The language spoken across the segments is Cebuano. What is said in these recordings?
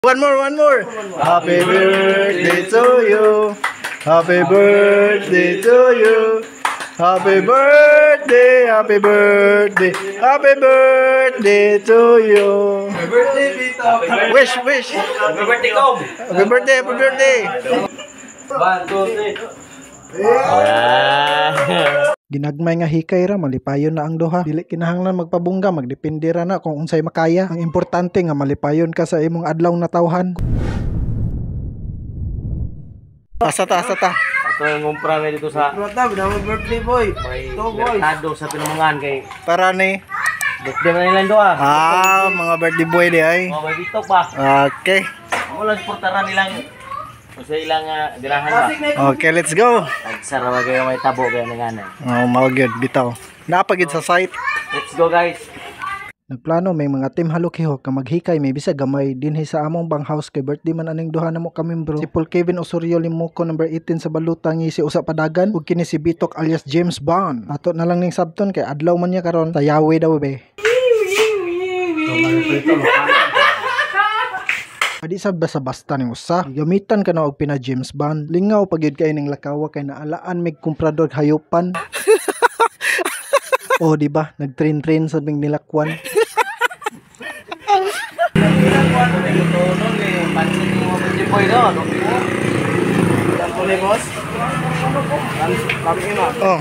One more, one more. Happy birthday to you. Happy birthday to you. Happy birthday, happy birthday, happy birthday to you. Happy birthday, Vito. Wish, wish. Happy birthday, Kob! Happy birthday, happy birthday. One, two, three. Ginagmay nga hikay ra, malipayon na ang duha. Dili kinahanglan magpabongga, magdepende ra na kung unsay makaya. Ang importante nga malipayon ka sa imong adlaw na tawhan. Asa ta, asa ta. Ato yung ngumpra na dito sa Rota, binawag birthday boy. may Two boys. merkado sa Pinamungan kay Para ni. birthday man nilang duha. Ah, mga birthday boy di ay. Oh, may bitok pa. Okay. Ako lang suportaran nilang sa ilang ganahan ba. Okay, let's go. Nagsara kayo may tabo kayo ng anay. Oh, mao gyud bitaw. Napagid sa site. Let's go, guys. Nagplano may mga team Halukihok nga maghikay may bisag gamay dinhi sa among bang house kay birthday man aning duha namo ka membro. Si Paul Kevin Osorio Limuco, number 18 sa baluta ngi si usa padagan, ug kini si Bitok alias James Bond. Ato na lang ning sabton kay adlaw man niya karon. Sayawi daw be. Adi sa basta-basta ning usa. Gamitan ka na og pina James Bond. Lingaw pag yun kay ning lakawa kay naalaan mig kumprador hayupan. Oh, di ba? Nagtrain-train sa mig nilakwan. Tunon kay pansin ni mo birthday boy do. Ilang po ni boss? Kami ima. Oh.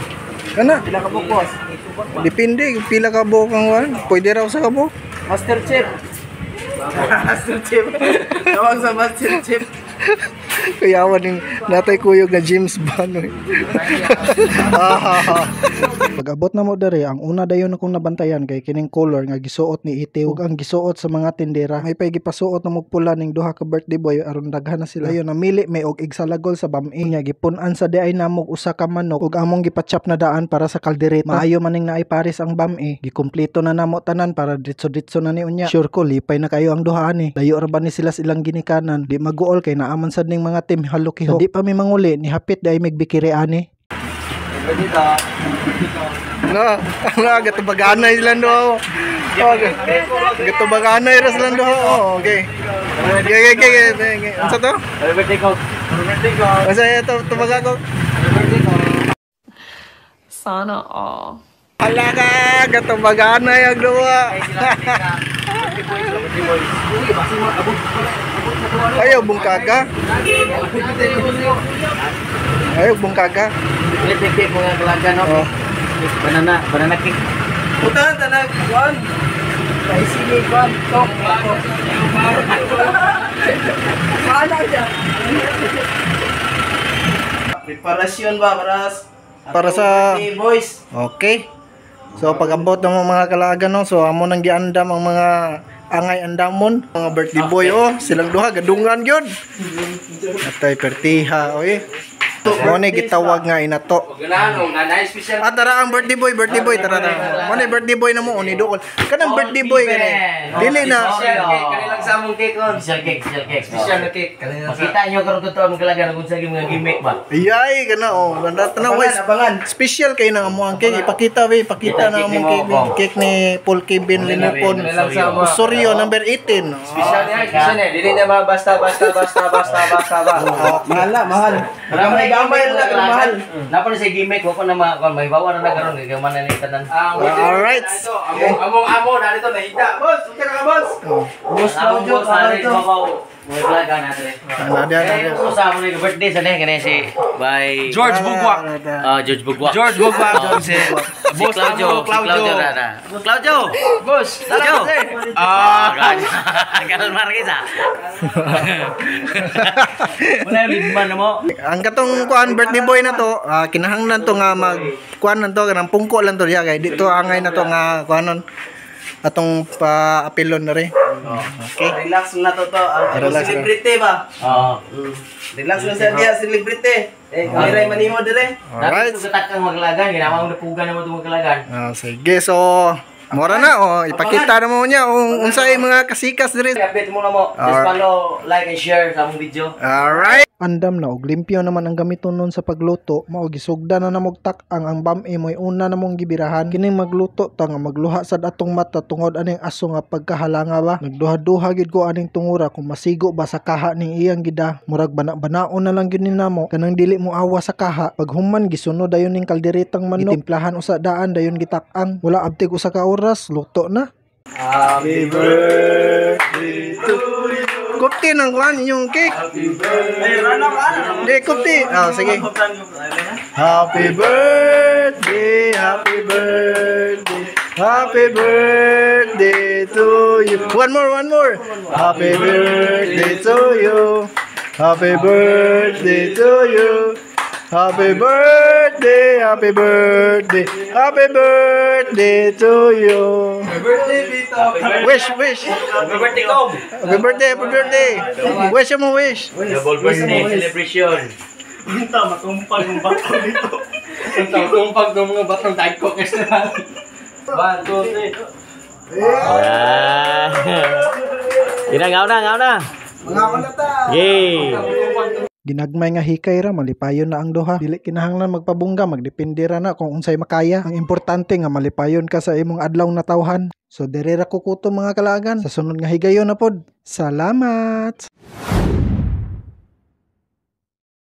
Kana, Pila ka po, boss? Depende kung pila ka buok ang wan. Pwede raw sa kabo. Master Chef. Master Chef. Tawag sa Master Chef. Kuyawan ning natay kuyog na James Bond, oy. Pag-abot na mo dere, ang una dayon akong nabantayan kay kining color nga gisuot ni Ite ug ang gisuot sa mga tindera. May pay gipasuot na mo pula ning duha ka birthday boy aron daghan na sila. Dayon namili may og igsalagol sa bam-i niya, gipun-an sa diay namog usa ka manok ug among gipachap na daan para sa kaldereta. Maayo maning naay pares ang bam-i. Gikumpleto na namo tanan para ditso-ditso na ni unya. Sure ko lipay na kayo ang duha ani. Layo ra ba ni sila sa ilang ginikanan. Di maguol kay naaman sad ning mga team Halukihok. Di pa mi manguli ni hapit di ay migbikiri ani. Dito. No, no, gatubaganay silang duha. Oh, gatubaganay ra silang duha. Oh, okay. Okay. Unsa to? Happy birthday, Kob. Happy birthday ko. Unsa ito tubaga ko? Happy birthday, Kob. Sana all. Hala ka, gatubaganay ang duha. Birthday boys, birthday boys. Uy, basi mo abot abot sa duha. Ayaw bungkaga. Ayaw bungkaga. Birthday cake mga kalagan no. Oh. Banana, banana cake. Putan, tanag, kwan. Kay sige, kwan. Tok, tok. Paano siya? Preparasyon ba para Para birthday boys. Okay. So pag-abot ng mga kalagan no, so amo nang giandam ang mga angay andamon, mga birthday boy oh, silang duha gadungan gyud. Atay pertiha oy. Mo ni gitawag nga inato. Ganahan og nanay special. Ah, tara ang birthday boy, tara tara. Mo ni birthday boy na mo uni dool. Kanang birthday boy kani. Dili na. Special cake, kanilang sa among cake on. Special cake, special cake. Special na cake, kanilang sa. Makita nyo karon totoo ang kalagan kung sa mga gimmick ba. Iyay kana oh, ganda tanaw Abangan, abangan. Special kay nang amo ang cake, ipakita we, ipakita na Cake among ni mo, cake, Bong. Cake ni Paul Kevin Linupon. Kanilang sa amo. Osorio number 18. Special niya, special niya. Dili niya ma basta basta basta basta basta ba. Mahal na, mahal. Gamay na pero mahal. Napa na sa gimmick wa ko na ma kon may bawa na na karon kay man na ni tanan. Alright. Ito, among among amo na dito nahida. Boss, okay na ka, boss? Oh. Boss Among Claudio, boss na ito. babaw. Mga kalagan natin. Ana dia, ana dia. Sa amo ni birthday sa ni kani si by George Bugwak. Ah, George Bugwak. George Bugwak. Oh, si Boss Claudio, amo, si Claudio Claudio. na na. Claudio. Boss, Claudio. Ah. Ganon Marquez ah. Wala yung lidman na mo. Ang katong kuan birthday boy na to, kinahanglan to nga mag kuan lang to kanang pungko lang to diya kay dito angay na to nga kuanon atong pa-apilon na rin. Okay. Relax na to to. Ang Relax na. celebrity ba? Oo. Relax na siya diya celebrity. Eh, kami ray manimo dire. Alright. Dapat katak kang maglagan, ginawa mo napugan na mo itong maglagan. Ah, sige, so mora na oh, ipakita na mo niya kung unsay mga kasikas diri. Update mo na mo. Just Alright. follow, like, and share sa among video. Alright. Andam na og limpyo naman ang gamiton nun sa pagluto, mao gisugda na namog tak-ang ang bam-i mo'y una namong gibirahan. Kining magluto ta nga magluha sad atong mata tungod aning aso nga pagkahalanga ba. Nagduha-duha gyud ko aning tungura kung masigo ba sa kaha ning iyang gida. Murag bana-banaon na lang gyud ni namo kanang dili mo awa sa kaha. Paghuman, gisunod dayon ning kalderitang manok. Gitimplahan usa daan, dayon gitak-ang. Wala abtig usa ka oras, luto na. Happy birthday to you. Kupti ng kwan inyong cake. Ay, rana ka. Di, kupti. Ah, sige. Happy birthday, happy birthday, happy birthday to you. One more, one more. Happy birthday to you. Happy birthday to you. Happy birthday, happy birthday, happy birthday to you. Happy birthday, Vito. Wish, wish. Happy birthday, Kom! Happy birthday, happy birthday. Wish mo, wish. Double birthday celebration. Unta, matumpag ng bato dito. Tumpag ng mga batong dagko kasi na. One, two, three. Ah. Dina, ngaw na, ngaw na. Mga ta. Yay! Ginagmay nga hikay ra, malipayon na ang duha. Dili kinahanglan magpabongga, magdepende ra na kung unsay makaya. Ang importante nga malipayon ka sa imong adlaw na tawhan. So dire ra ko kuto, mga kalaagan. Sa sunod nga higayon na pod. Salamat.